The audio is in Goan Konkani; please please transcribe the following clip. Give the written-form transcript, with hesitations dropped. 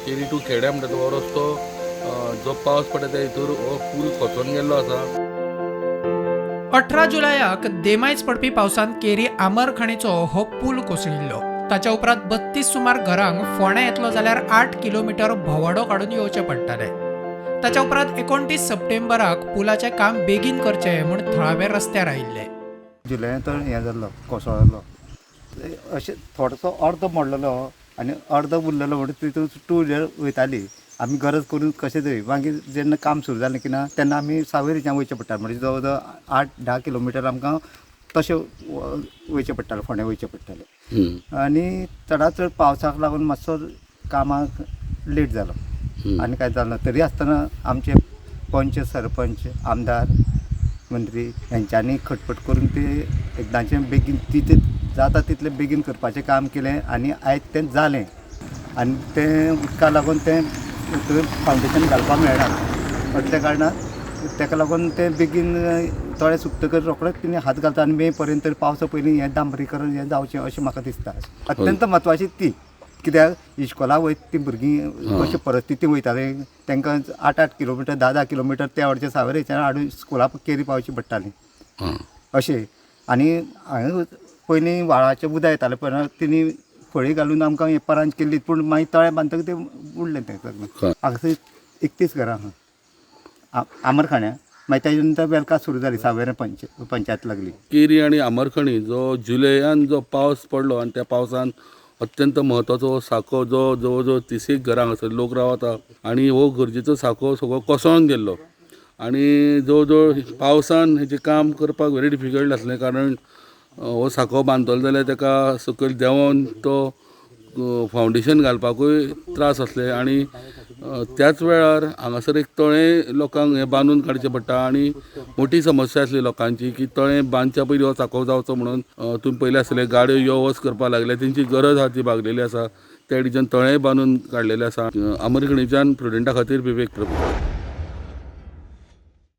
केरी टू खेड्या म्हणटा तो रस्तो जो पावस पडटा त्या हितूर हो पूल कोसळून गेल्लो आसा. 18 जुलयाक देमायज पडपी पावसान केरी आमरखणीचो हो पूल कोसळिल्लो. ताच्या उपरांत 32 सुमार घरांक फोंड्या येतलो जाल्यार 8 किलोमिटर भोंवाडो काडून येवचें पडटालें. ताच्या उपरांत 29 सप्टेंबराक पुलाचें काम बेगीन करचें म्हूण थळावे रस्त्यार आयिल्ले. जुलयान तो हें जाल्लो, कोसळ्ळो. अशें थोडोसो अर्दो मोडलेलो आनी अर्दो उरलेलो म्हणून तितून टू व्हिलर वयताली. आमी गरज करून कशें तरी मागीर जेन्ना काम सुरू जालें की ना तेन्ना आमी सावयवेरेच्यान वयचें पडटा, म्हणजे जवळ जवळ 8-10 किलोमिटर आमकां तशें वयचें पडटालें, फोंड्या वयचें पडटालें. आनी चडांत चड पावसाक लागून मातसो कामाक लेट जालो आनी कांय जालें ना. तरी आसतना आमचे पंच, सरपंच, आमदार, मंत्री हेंच्यांनी खटपट करून ते एकदांचें बेगीन तितलें जाता तितलें बेगीन करपाचें काम केलें आनी आयज तें जालें. आनी तें उदका लागून तें थंय फावंडेशन घालपाक मेळना असल्या कारणान तेका लागून तें बेगीन तळें सुकतकच रोखडेच तिणें हात घालता आनी मे पर्यंत तरी पावसा पयलीं हें डांबरीकरण हें जावचें अशें म्हाका दिसता. अत्यंत म्हत्वाची ती, कित्याक इश्कोला वयता ती भुरगीं कशे परिस्थिती वयताली, तांकां 8-8 किलोमिटर 10-10 किलोमिटर त्या वटच्यान सावयवेरेच्यान हाडून स्कुला केरी पावची पडटाली अशें. आनी हांवें पयलीं व्हाळाचें उदक येतालें, पण तिणी फळी घालून आमकां हें परांज केल्ली, पूण मागीर तळें बांदतकच तें उडलें तें सगळें. हांगासर 31 घरां आहा आमरखाण्या. मागीर तेजे नंतर वेलका सुरू जाली, सावयवेरें पंचायत लागली. केरी आनी आमरखणी जो जुलयान जो पावस पडलो आनी त्या पावसान अत्यंत म्हत्वाचो हो साको जो जवळ जवळ 30 घरां हांगासर लोक रावता आनी हो गरजेचो साको सगळो कोसळून गेल्लो आनी जवळ जवळ पावसान हेजें काम करपाक व्हेरी डिफिकल्ट आसलें, कारण हो साको बांदतलो जाल्यार ताका सकयल देंवोन तो फावंडेशन घालपाकूय त्रास आसले. आनी त्याच वेळार हांगासर एक तळें लोकांक हें बांदून काडचें पडटा आनी मोठी समस्या आसली लोकांची की तळें बांदच्या पयलीं हो साको जावचो म्हणून. तुमी पयलें आसतलें गाडयो यो वच करपाक लागले, तेंची गरज आहा ती भागलेली आसा, त्या डिच्यान तळेंय बांदून काडलेलें आसा. आमरखणीच्यान प्रुडंटा खातीर विवेक प्रभू.